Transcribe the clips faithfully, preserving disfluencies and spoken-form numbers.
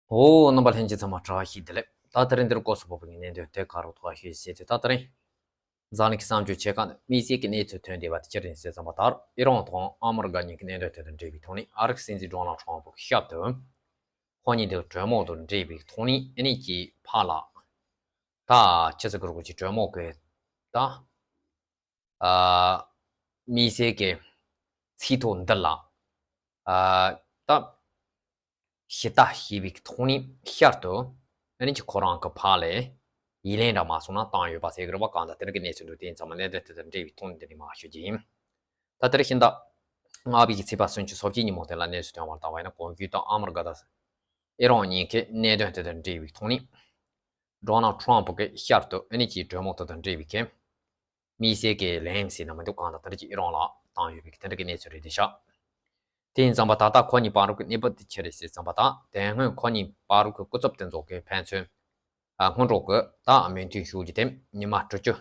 ཨོ། རྣམ་པ་ལྷན་རྒྱས་ཚང་མ་བཀྲ་ཤིས་བདེ་ལེགས། ད་དེ་རིང་འདིར་སྐོར་སུ་བབས་པའི་གནད་དོན་དེ་ག་རུ་ཐོག་ཤོད་ཟེར་དུས། ད་དེ་རིང་འཛམ་གླིང་གི་བསམ་བརྗོད་ཆེ་ཁག་ནས་དམིགས་བསལ་གྱི་གནས་ཚུལ་ཐོན་བསྡད་པ་དེ་ཅི་རེད་ཟེར་ཙམ་པ། ད་ཨི་རན་དང་ཨ་མི་རི་ཀ་གཉིས་ཀྱི་གནད་དོན་དེ་དང་འབྲེལ་བའི་ཐོག་ནས། ཨ་རིའི་སྲིད་འཛིན་ཌོ་ནལ་ཊམ་ཕུ་གི་ཞབས་ཏུ་ཁོང་གཉིས་དེ་གྲོས་མོལ་དང་འབྲེལ་བའི་ཐོག་ནས། ཨ་ནི་ཀྱི་ཕར་ལ་ད་ཆི་ཟེར་དགོས་རེད། ཀྱི་གྲོས་མོལ་གྱི་ད་ཨ་དམིགས་བསལ་གྱི་ཚིག་ཐོ་འདི་ལ་ཨ་ད་ཞིབ་ལྟ་བྱས་པའི་ཐོག་ནས་བསྐྱར་དུ་ཨ་ནི་ཀྱི་ཁོ་རང་གི་ཕར་ལ་ཡིག་ལན་འདྲ་མ་སོང་ན་བཏང་ཡོད་པ་ཟེར་གི་རེད་པ། གང་ལྟར་དེ་རིང་གི་གནས་ཚུལ་འདི་དེ་ཙམ་མ་གནད་དོན་དེ་དང་འབྲེལ་བའི་ཐོག་ནས་འདི་ནས་མར་ཞུ་རྒྱུ་ཡིན། ད་དེ་རིང་ཤིང་རྟ་ལྔ་པའི་གི་ཚེས་པ་སུམ་ཅུ་སོ་གཅིག་ཉིན་མོ་དེ་ལ་གནས་ཚུལ་ཐོན་པར་བལྟས་པ་ཡིན་ན། གོང་ཞུས་ལྟར་ཨ་མི་རི་ཀ་དང་ཨི་རན་གཉིས་ཀྱི་གནད་དོན་དེ་དང་འབྲེལ་བའི་ཐོག་ནས་ཌོ་ནལ་ཊམ་ཕུ་གིས་བསྐྱར་དུ་ཨ་ནི་ཀྱི་གྲོས་མོལ་དེ་དང་འབྲེལ་བའི་གི་དམིགས་བསལ་གྱི་ལན་ཟེར་ན་མི་འདུག། གང་ལྟར་དེ་འདྲ་ཅིག་ཨི་རན་ལ་བཏང་ཡོད་པའི་དེ་འདྲ་གི་གནས་ཚུལ་རེད་དེ་ཤག། དེ་ཡིན་ཙམ་པ་ད་ལྟ་ཁོ་གཉིས་བར་དུ་གི་གནས་བབ་དེ་ཅི་རེད་ཟེར་ཙམ་པ། ད་དེ་སྔོན་ཁོ་གཉིས་བར་དུ་གི་སྐུ་ཚབ་དེ་ཚོ་གི་ཕན་ཚུན་ཨ་སྔོན་འགྲོ་གི་ད་མོས་མཐུན་ཞུ་རྒྱུ་དེ་ཉི་མ་དྲུག་ཅུ་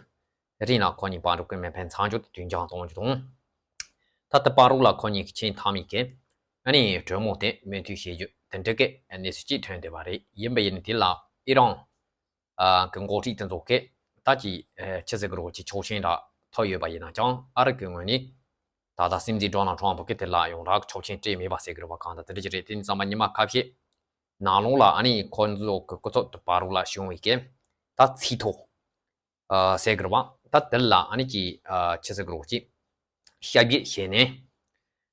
རིང་ལ་ཁོ་གཉིས་བར་དུ་གི་མེ་འཕེན་མཚམས་འཇོག་དེ་དུས་འགྱངས་གཏོང་རྒྱུ་དང་། ད་ལྟ་བར་དུ་ལ་ཁོ་གཉིས་ཀྱི་ཆེས་མཐའ་མའི་གི་ཨ་ནི་གྲོས་མོལ་དེ་མོས་མཐུན་བྱེད་རྒྱུ་དེ་འདྲ་གི་གནས་ཚུལ་ཅིག་ཐོན་བསྡད་པ་རེད། ཡིན་པ་ཡིན་ན་དེ་ལ་ཨི་རན་ཨ་གི་འགོ་ཁྲིད་དེ་ཚོ་གིས་ད་ཅི་ཨ་ཆི་ཟེར་གི་རེད། ཀྱི་ཆོག་མཆན་འདྲ་ཐོབ་ཡོད་པ་ཡིན་ན་ཀྱང་། ཨ་རི་གི་ངོས་ནས་ད་ལྟ་སྲིད་འཛིན་ཌོ་ནལ་ཊམ་ཕུ་གིས་དེ་ལ་ཡོངས་གྲགས་ཆོག་མཆན་སྤྲད་མེད་པ་ཟེར་གི་རེད་པ། གང་ལྟར་དེ་འདྲ་ཅིག་རེད། དེ་ཡིན་ཙམ་པ་ཉི་མ་ཁ་ཤས་ནང་ལོགས་ལ་ཨ་ནི་ཁོ་ཚོ་གི་སྐུ་ཚབ་དེ་བར་དུ་ལ་བྱུང་བའི་གི་ད་ཚིག་ཐོ་ཨ་ཟེར་གི་རེད་པ། ད་དེ་ལ་ཨ་ནི་ཀྱི་ཨ་ཆི་ཟེར་གི་རེད། ཀྱི་ཞིབ་དཔྱད་བྱས་ནས།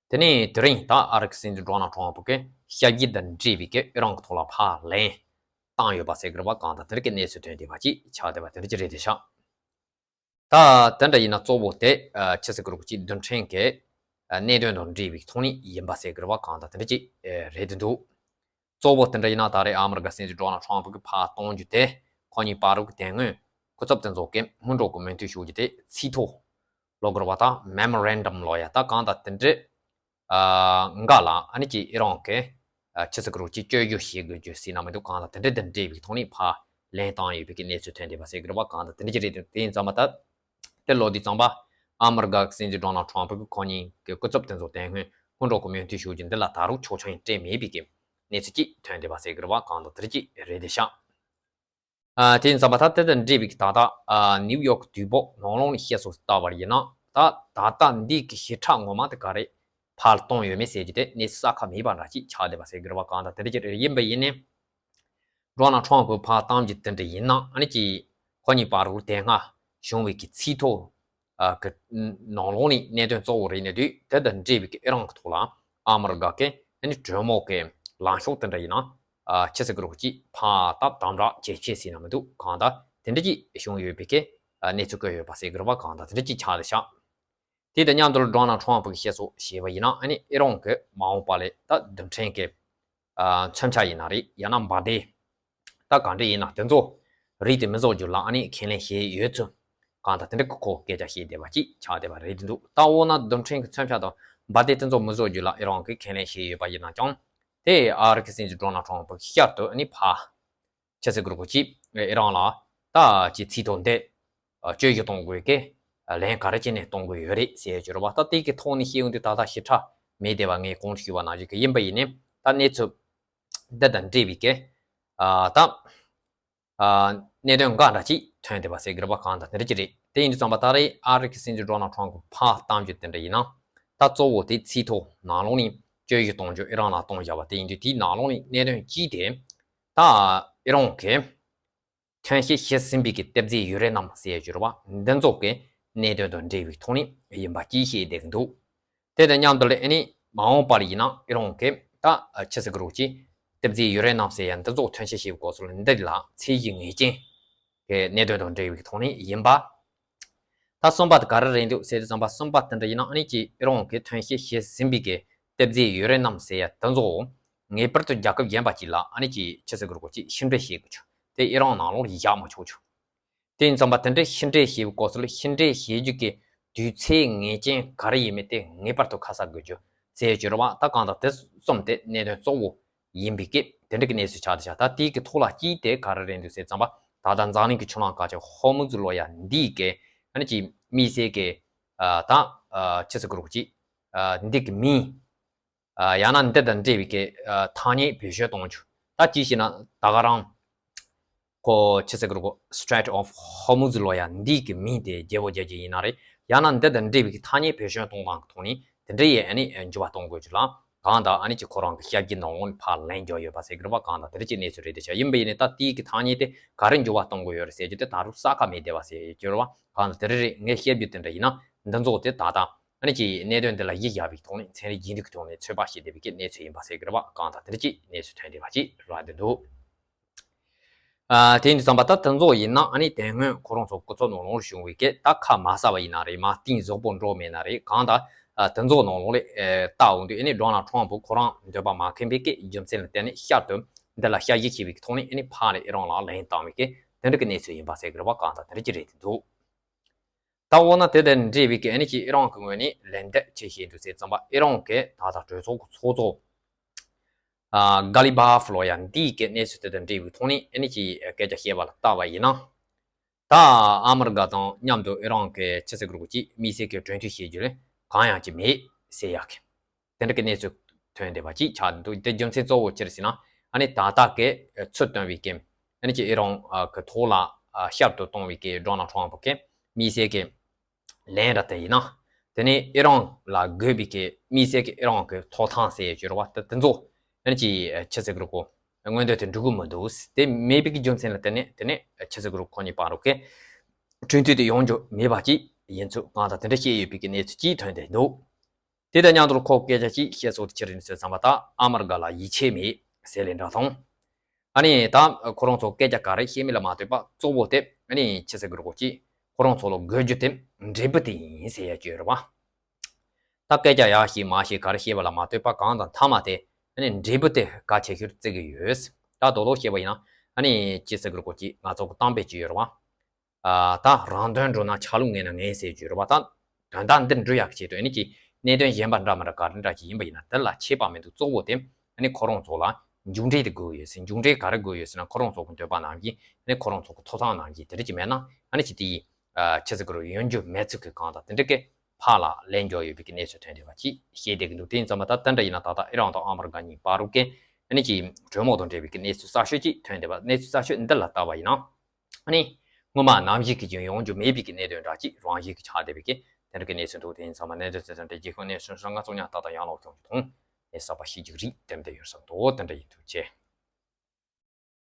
དེ་ནས་དེ་རིང་ད་ཨ་རི་གི་སྲིད་འཛིན་ཌོ་ནལ་ཊམ་ཕུ་གིས་ཞིབ་དཔྱད་དང་འབྲེལ་བའི་གི་ཨི་རན་གི་ཐོག་ལ་ཕར་ལན་བཏང་ཡོད་པ་ཟེར་གི་རེད་པ། གང་ལྟར་དེ་འདྲ་གི་གནས་ཚུལ་ཐོན་བསྡད་པ་ཅིག་ཆགས་བསྡད་པ་དེ་འདྲ་ཅིག་རེད་དེ་ཤག། ད་དེ་འདྲ་ཡིན་ན་གཙོ་བོ་དེ་ཨ་ཆི་ཟེར་གི་རེད། ཀྱི་རྡུལ་ཕྲན་གྱི་ཨ་གནད་དོན་དང་འབྲེལ་བའི་ཐོག་ནས་ཡིན་པ་ཟེར་གི་རེད་པ། གང་ལྟར་དེ་འདྲ་ཅིག་ཨ་རེད་དེ་འདུག། གཙོ་བོ་དེ་འདྲ་ཡིན་ན་ད་རེས་ཨ་མི་རི་ཀ་སྲིད་འཛིན་ཌོ་ནལ་ཊམ་ཕུ་གིས་ཕར་གཏོང་རྒྱུ་དེ། ཁོ་གཉིས་བར་དུ་གི་དེ་སྔོན་སྐུ་ཚབ་དེ་ཚོ་གི་སྔོན་འགྲོ་གི་མོས་མཐུན་ཞུ་རྒྱུ་དེ་ཚིག་ཐོ་ལབ་དགོས་རེད་པ། ད་མེ་མོ་རན་ཌམ་ལབ་ཡ། ད་གང་ལྟར་དེ་འདྲའི་ཨ་འགའ་ལ་ཨ་ནི་ཀྱི་ཨི་རན་གྱིས་ཨ་ཆི་ཟེར་གི་རེད། ཀྱི་བཅོས་སྒྱུར་བྱེད་དགོས་རྒྱུ་ཟེར་ན་མི་འདུག། གང་ལྟར་དེ་འདྲ་དང་འབྲེལ་བའི་ཐོག་ནས་ཕར་ལན་བཏང་ཡོད་པའི་གི་གནས་ཚུལ་ཐོན་བསྡད་པ་ཟེར་གི་རེད་པ། གང་ལྟར་དེ་འདྲ་ཅིག་རེད་འདུག། དེ་ཡིན་ཙམ་པ་ད་དེ་ལོ་དུས་ཙམ་པ་ཨ་མི་རི་ཀ་གི་སྲིད་འཛིན་ཌོ་ནལ་ཊམ་ཕུ་གིས་ཁོ་གཉིས་ཀྱི་སྐུ་ཚབ་དེ་ཚོ་དེ་སྔོན་སྔོན་འགྲོ་གི་མོས་མཐུན་ཞུ་རྒྱུ་འདི་ལ་ད་རུང་ཆོག་མཆན་སྤྲད་མེད་པའི་གི་གནས་ཚུལ་ཅིག་ཐོན་བསྡད་པ་ཟེར་གི་རེད་པ། གང་ལྟར་དེ་འདྲ་ཅིག་རེད་དེ་ཤག། ཨ་དེ་ཡིན་ཙམ་པ་ད་དེ་དང་འབྲེལ་བའི་གི་ད་ལྟ་ཨ་ནིའུ་ཡོག་གི་དུས་བབ་ནང་ལོགས་ནས་བཤད་སོང་ལྟ་བ་ཡིན་ན། ད་ད་ལྟ་འདི་གི་ཞིབ་ཕྲ་ངོ་མ་དེ་ག་རེ་ཕར་གཏོང་ཡོད་མེད་ཟེར་རྒྱུ་དེ་གནས་ཚུལ་གསལ་ཁ་མེད་པ་འདྲ་ཅིག་ཆགས་བསྡད་པ་ཟེར་གི་རེད་པ། གང་ལྟར་དེ་འདྲ་ཅིག་རེད། ཡིན་པ་ཡིན་ནའི་ཌོ་ནལ་ཊམ་ཕུ་ཕར་གཏོང་རྒྱུ་དེ་འདྲ་ཡིན་ན། ཨ་ནི་ཀྱི་ཁོ་གཉིས་བར་དུ་དེ་སྔ་བྱུང་བའི་གི་ཚིག་ཐོ་ཨ་གི་ནང་ལོགས་ནས་གནད་དོན་གཙོ་བོ་རེད་ནས་དུས། དེ་དང་འབྲེལ་བའི་གི་ཨི་རན་གི་ཐོག་ལ་ཨ་མི་རི་ཀ་གི་ཨ་ནི་གྲོས་མོལ་གི་ལངས་ཕྱོགས་དེ་འདྲ་ཡིན་ན། ཨ་ཆི་ཟེར་གི་རེད། ཀྱི་ཕར་ད་དམ་དྲག་ཇེ་ཆེ་ཟེར་ན་མི་འདུག། གང་ལྟར་དེ་འདྲ་ཅིག་བྱུང་ཡོད་པའི་གི་ཨ་གནས་ཚུལ་བཀོད་ཡོད་པ་ཟེར་གི་རེད་པ། གང་ལྟར་དེ་འདྲ་ཅིག་ཆགས་བསྡད་ཤག། དེ་དང་མཉམ་དུ་ཌོ་ནལ་ཊམ་ཕུ་གིས་བཤད་སོང་བྱས་པ་ཡིན་ན། ཨ་ནི་ཨི་རན་གྱིས་མ་འོངས་པ་ལ་ད་རྡུལ་ཕྲན་གྱི་ཨ་མཚོན་ཆ་ཡིན་ན་རེད། ཡང་ན་འབར་མདེལ་ད་གང་འདྲ་ཡིན་ན་དེ་ཚོ་རིགས་དེ་མི་བཟོ་རྒྱུ་ལ་ཨ་ནི་ཁས་ལེན་བྱས་ཡོད་ཚུལ། གང་ལྟར་དེ་འདྲ་གི་ཁོ་སྐད་ཆ་བཤད་བསྡད་པ་ཅིག་ཆགས་བསྡད་པ་རེད་དེ་འདུག། ད་འོ་ན་རྡུལ་ཕྲན་གྱི་མཚོན་ཆ་དང་འབར་མདེལ་དེ་ཚོ་མི་བཟོ་རྒྱུ་ལ་ཨི་རན་གྱིས་ཁས་ལེན་བྱས་ཡོད་པ་ཡིན་ན་ཀྱང་། དེ་ཨ་རི་གི་སྲིད་འཛིན་ཌོ་ནལ་ཊམ་ཕུ་གིས་བསྐྱར་དུ་ཨ་ནི་ཕར་ཆི་ཟེར་གི་རེད། ཀྱི་ཨི་རན་ལ་ད་ཀྱི་ཚིག་ཐོ་འདི་ཨ་བཅོས་སྒྱུར་གཏོང་དགོས་ཀྱི་ལན་ག་རེ་བྱས་ནས་གཏོང་དགོས་ཡོད་རེད་ཟེར་གྱི་རེད་པ། ད་དེ་གི་ཐོག་ནས་བཤད་ཡོང་དུས་ད་ལྟ་ཞིབ་ཕྲ་མེད་བསྡད་པ། ངས་གོང་དུ་ཞུས་པ་ནང་བཞིན་གྱི་ཡིན་པ་ཡིན་ནའི་ད་གནས་ཚུལ་འདི་དང་འབྲེལ་བའི་གི་ཨ་ད་ཨ་གནད་དོན་འགའ་འདྲ་ཅིག་ཐོན་བསྡད་པ་ཟེར་གི་རེད་པ། གང་ལྟར་དེ་འདྲ་ཅིག་རེད། དེ་ཡིན་དུས་ཙམ་པ་ད་རེས་ཨ་རི་གི་སྲིད་འཛིན་ཌོ་ནལ་ཊམ་ཕུ་གིས་ཕར་གཏམ་རྒྱུད་དེ་འདྲ་ཡིན་ན། ད་གཙོ་བོ་དེ་ཚིག་ཐོ་ནང་ལོགས་ནས་བཅོས་སྒྱུར་གཏོང་རྒྱུ་ཨི་རན་ལ་གཏོང་བཞག་པ་དེ་ཡིན་དུས། དེའི་ནང་ལོགས་ནས་གནད་དོན་གཅིག་དེ་ད་ཨི་རན་གྱིས་ཐོན་སྐྱེད་བྱས་ཟིན་པའི་གི་གཏེར་རྫས་ཡུ་རེ་ནམ་ཟེར་ཡ་ཅིག་ཡོད་རེད་པ། འདི་ཚོ་གི་གནད་དོན་དང་འབྲེལ་བའི་ཐོག་ནས་ཡིན་པ་ཅིག་བཤད་བསྡད་ཀྱི་འདུག། དེ་དང་མཉམ་དུ་ལ་ཨ་ནི་མ་འོངས་པར་ཡིན་ན་ཨི་རན་གྱིས་ད་ཆི་ཟེར་གི་རེད། ཀྱི་གཏེར་རྫས་ཡུ་རེ་ནམ་ཟེར་ཡ་འདི་ཚོ་ཐོན་སྐྱེད་བྱེད་པའི་སྐབས་སུ་ལ་འདི་ལ་ཚད་གཞི་ངེས་ཅན་གྱི་གནད་དོན་དང་འབྲེལ་བའི་ཐོག་ནས་ཡིན་པ། ད་གསུམ་པ་དེ་ག་རེ་རེད་འདུག་ཟེར་དུས་ཙམ་པ། གསུམ་པ་དེ་འདྲ་ཡིན་ན་ཨ་ནི་ཀྱི་ཨི་རན་གྱིས་ཐོན་སྐྱེད་བྱས་ཟིན་པའི་གི་གཏེར་རྫས་ཡུ་རེ་ནམ་ཟེར་ཡ་དེ་ཚོ་ངེས་པར་དུ་རྒྱལ་ཁབ་གཞན་པ་ཅིག་ལ་ཨ་ནི་ཀྱི་ཆི་ཟེར་གི་རེད། ཀྱི་ཕྱིར་འབྲེལ་བྱེད་དགོས་རྒྱུ་དེ་ཨི་རན་ནང་ལོགས་ལ་བཞག་མི་ཆོག་རྒྱུ། དེ་ཡིན་ཙམ་པ་དེ་འདྲའི་ཕྱིར་འབྲེལ་བྱེད་པའི་སྐབས་སུ་ལ་ཕྱིར་འབྲེལ་བྱེད་རྒྱུ་གི་དུས་ཚོད་ངེས་ཅན་ག་རེ་ཡིན་མིན་དེ་ངེས་པར་དུ་ཁ་གསལ་དགོས་རྒྱུ་ཟེར་ཡ་ཅིག་ཡོད་རེད་པ། ད་གང་ལྟར་དེ་གསུམ་དེ་གནད་དོན་གཙོ་བོ་ཡིན་པའི་གི་དེ་འདྲ་གི་གནས་ཚུལ་ཆགས་བསྡད་ཤག། ད་དེའི་གི་ཐོག་ལ་གཅིག་དེ་ག་རེ་རེད་འདུག་ཟེར་ཙམ་པ། ད་ལྟ་འཛམ་གླིང་གི་ཆུ་ལམ་ཁ་ཆེ་ཧོར་མུ་ཛི་ལབ་ཡ་འདིའི་གི་ཨ་ནི་ཀྱི་དམིགས་བསལ་གྱི་ཨ་ད་ཨ་ཆི་ཟེར་གི་རེད། ཀྱི་ཨ་འདི་གི་མིང་ཨ་ཡང་ན་འདི་དང་འབྲེལ་བའི་གི་ཨ་ཐ་སྙད་བེད་སྤྱོད་གཏོང་རྒྱུ། ད་ཅི་ཞེ་ན་ད་ག་རང་ཁོ་ཆི་ཟེར་གི་རེད་གོ། Strait of Hormuz ལོ་ཡ་འདི་གི་མིང་དེ་རྒྱལ་པོ་རྒྱལ་གྱི་ཡིན་ན་རེད། ཡང་ན་འདི་དང་འབྲེལ་བའི་ཐ་སྙད་བེད་སྤྱོད་གཏོང་སྟངས་ཀྱི་ཐོག་ནས་དེ་འདྲ་ཡི་ཨ་ནི་འགྱུར་བ་གཏོང་དགོས་ཀྱི་ལ། གང་ལྟར་ཨ་ནི་ཅིག་ཁོ་རང་གི་ཞབས་ཀྱི་ནང་ལོགས་ནས་ཕར་ལན་རྒྱག་ཡོད་པ་ཟེར་གི་རེད་པ། གང་ལྟར་དེ་འདྲ་ཅིག་གནས་ཚུལ་རེད་དེ་ཤག་ཡིན་པ་ཡིན་ནའི་ད་དེའི་གི་ཐ་སྙད་དེ་ག་རེ་འགྱུར་བ་གཏོང་དགོས་ཡོད་རེད་ཟེར་རྒྱུ་དེ་ད་རུང་གསལ་ཁ་མེད་བསྡད་པ་ཟེར་གྱི་རེད་པ། གང་ལྟར་དེ་རེད་རེད། ངས་བཤད་རྒྱུ་དེ་འདྲ་ཡིན་ན་འདི་ཚོ་དེ་ད་ལྟ་ཨ་ནི་ཅིག་གནད་དོན་འདི་ལ་གཞི་བཞག་པའི་ཐོག་ནས་ཚན་རིག་རྒྱུན་སྲིང་གི་ཐོག་ནས་ཚོད་དཔག་བྱས་བསྡད་པའི་གི་གནས་ཚུལ་ཡིན་པ་ཟེར་གི་རེད་པ། གང་ལྟར་དེ་འདྲ་ཅིག་གནས་ཚུལ་ཐོན་བསྡད་པ་ཅིག་རག་བསྡད་འདུག་ཨ། དེ་ཡིན་དུས་ཙམ་པ་ད་དེ་ཚོ་ཡིན་ན་ཨ་ནི་དེ་སྔོན་ཁོ་རང་ཚོ་སྐུ་ཚབ་ནང་ལོགས་བྱུང་བའི་སྐད་ད་ཁ་མ་གསལ་བ་ཡིན་ན་རེད། མ་གཏིང་ཟབ་པོ་འགྲོ་མེད་ན་རེད། གང་ལྟར་ཨ། དེ་ཚོ་ནང་ལོགས་ལ་ཨེ། ལྟ་འོང་དུས་ཨ་ནི་ཌོ་ནལ་ཊམ་ཕུ་ཁོ་རང་འདོད་པ་མ་ཁེངས་པའི་སྐད་རྒྱུ་མཚན་ལ་བརྟེན་ནས་བསྐྱར་དུ་འདི་ལ་ཞབས་ཕྱི་བྱས་པའི་ཐོག་ནས་ཨ་ནི་ཕར་ནས་ཨི་རན་ལ་ལན་བཏང་བའི་སྐད་དེ་འདྲ་གི་གནས་ཚུལ་ཡིན་པ་ཟེར་གི་རེད་པ། གང་ལྟར་དེ་འདྲ་ཅིག་རེད་འདུག་ད་འོ་ན་དེ་དང་འབྲེལ་བའི་གི་ཨ་ནི་ཅིག་ཨི་རན་གི་ངོས་ནས་ལན་འདེབས་ཅིག་བྱེད་འདུག་ཟེར་ཙམ་པ་ཨི་རན་གི་ད་ལྟ་གྲོས་ཚོགས་ཀྱི་ཚོགས་གཙོ་ཨ། གྷ་ལི་བྷ་ཧྥ་ལོ་ཡ་འདིའི་གི་གནས་ཚུལ་དེ་དང་འབྲེལ་བའི་ཐོག་ནས་ཨ་ནི་ཅིག་སྐད་ཆ་བཤད་པ་ལ་བལྟ་བ་ཡིན་ན། ད་ཨ་མི་རི་ཀ་དང་མཉམ་དུ་ཨི་རན་གི་ཆི་ཟེར་གི་རེད་གོ། ཅིག་དམིགས་བསལ་གྱི་གྲོས་མཐུན་བྱེད་རྒྱུ་ལ་གང་ཡང་ཅིག་མེད་ཟེར་ཡག་གི་དེ་འདྲ་གི་གནས་ཚུལ་ཐོན་བསྡད་པ་ཅིག་ཆགས་འདུག་དེ་རྒྱུ་མཚན་གཙོ་བོ་ཅི་རེད་ཟེར་ན་ཨ་ནི་ད་ལྟ་གི་ཚུར་བཏོན་པའི་གི་ཨ་ནི་ཅིག་ཨི་རན་གི་ཐོག་ལ་བསྐྱར་དུ་གཏོང་བའི་གི་ཌོ་ནལ་ཊམ་ཕུ་གི་དམིགས་བསལ་གི་ལན་རེད་དེ་ཡིན་ན། དེ་ནས་ཨི་རན་ལ་དགོས་པའི་གི་དམིགས་བསལ་གི་ཨི་རན་གི་ཐོབ་ཐང་ཟེར་ཡས་ཅིག་ཡོད་རེད་པ། དེ་དེ་ཚོ་ཨ་ནི་ཅིག་ཆི་ཟེར་གི་རེད་གོ། མངོན་འདོད་དེ་འགྲུབ་གི་མི་འདུག་དེ་མེད་པའི་གི་རྒྱུ་མཚན་ལ་བརྟེན་ནས་དེ་ནས་ཆི་ཟེར་གི་རེད་གོ། ཁོ་གཉིས་བར་དུ་གི་གྲོས་མཐུན་དེ་ཡོང་རྒྱུ་མེད་པ་ཅིག་ཡིན་ཚུལ་གང་ལྟར་དེ་འདྲ་བཤད་ཡོད་པའི་གི་གནས་ཚུལ་ཅིག་ཐོན་བསྡད་འདུག་དེ་དང་མཉམ་དུ་ཁོ་སྐད་ཆ་ཅིག་བཤད་སོང་དེ་ཅི་རེད་ཟེར་ཙམ་པ་ད་ཨ་མི་རི་ཀ་ལ་ཡིད་ཆེས་མེད་ཟེར་ལེ་འདྲ་དང་། ཨ་ནི་ད་ཁོ་རང་ཚོ་སྐད་ཆ་ག་རེ་བཤད་མིན་ལ་མ་ལྟོས་པ་གཙོ་བོ་དེ་ཨ་ནི་ཆི་ཟེར་གི་རེད་གོ། ཅིག་ཁོ་རང་ཚོ་ལ་དགོས་རྒྱུ་དེ་འབྲས་བུ་དེ་ཡིན་ཟེར་ཡ་ཅིག་ཡོད་རེད་པ། ད་སྐད་ཆ་ཡག་ཞིག་མ་ཞིག་ག་རེ་བཤད་པ་ལ་མ་ལྟོས་པ་གང་དང་མཐའ་མ་དེ་ཨ་ནི་འབྲས་བུ་དེ་གལ་ཆེ་ཤོས་བརྩི་གི་ཡོད། ད་རྡོག་རྡོག་བཤད་པ་ཡིན་ན་ཨ་ནི་ཅི་ཟེར་གི་རེད་གོ། ཅིག་ང་ཚོ་གི་གཏམ་དཔེ་ཅིག་ཡོད་རེད་པ། ཨ། ད་རང་དོན་འགྲུབ་ན་ཆ་ལུགས་ངན་ན་ངན་ཟེར་རྒྱུ་རེད་པ། ད་དོན་དག་འདི་འགྲུབ་ཡག་ཆེད་དུ་ཨ་ནི་ཅིག་གནད་དོན་གཞན་པ་འདྲ་མི་འདྲ་ག་རེ་འདྲ་ཅིག་ཡིན་པ་ཡིན་ན་དེ་ལ་ཁྱད་པར་མི་འདུག་གཙོ་བོ་དེ་ཨ་ནི་ཁོ་རང་ཚོ་ལ་མཇུག་འབྲས་དེ་དགོས་ཡོད་ཟེར། མཇུག་འབྲས་ག་རེ་དགོས་ཡོད་ཟེར་ན་ཁོ་རང་ཚོ་གི་འདོད་པ་ནང་བཞིན་ཨ་ནི་ཁོ་རང་ཚོ་གི་ཐོབ་ཐང་ནང་བཞིན་དེ་འདྲ་ཅིག་མེད་ན་ཨ་ནི་ཅིག་དེ་ཡི་ཨ། ཆི་ཟེར་གི་རེད། ཡོང་རྒྱུ་མེད་ཚུལ་གྱི་གང་ལྟར་དེ་འདྲ་གི་ཕར་ལ་ལན་རྒྱག་ཡོད་པའི་གི་གནས་ཚུལ་ཐོན་བསྡད་པ་ཅིག་བཤད་བསྡད་ཀྱི་འདུག་དེ་ཡིན་ཙམ་པ་ད་དེ་འདྲ་ཡིན་ན་ད་ལྟ་ཨི་རན་དང་ཨ་མི་རི་ཀ་གཉིས་བར་དུ་གི་ཨ་ནི་ཅིག་གྲོས་མོལ་དང་འབྲེལ་བའི་གི་གནས་ཚུལ་གསར་ཤོས་ཅིག་ཐོན་བསྡད་པ། གནས་ཚུལ་གསར་ཤོས་འདི་ལ་བལྟ་བ་ཡིན་ན་ཨ་ནི་སྔོན་མ་ནང་བཞིན་གྱི་ཅིག་ཡོང་རྒྱུ་མེད་པའི་གི་གནད་དོན་འདྲ་ཅིག་རང་བཞིན་གྱི་ཆགས་བསྡད་པའི་གི་དེ་འདྲ་གི་གནས་ཚུལ་འདུག་དེ་ཡིན་ཙམ་པ་གནས་ཚུལ་དེ་ཚོ་འདི་རྒྱལ་ཁབ་གནས་ཚུལ་ཧྲང་ང་ཚོ་ཉག་ཏག་ཏག་ཡང་ལོག་ཁྱོང་རྒྱུ་དང་གནས་གསར་པ་ཤེས་རྒྱུ་རིགས་དེ་འདྲ་ཡོད་བསམ་འདུག་དེ་འདྲ་ཡིན་ཐུགས་རྗེ་ཆེ།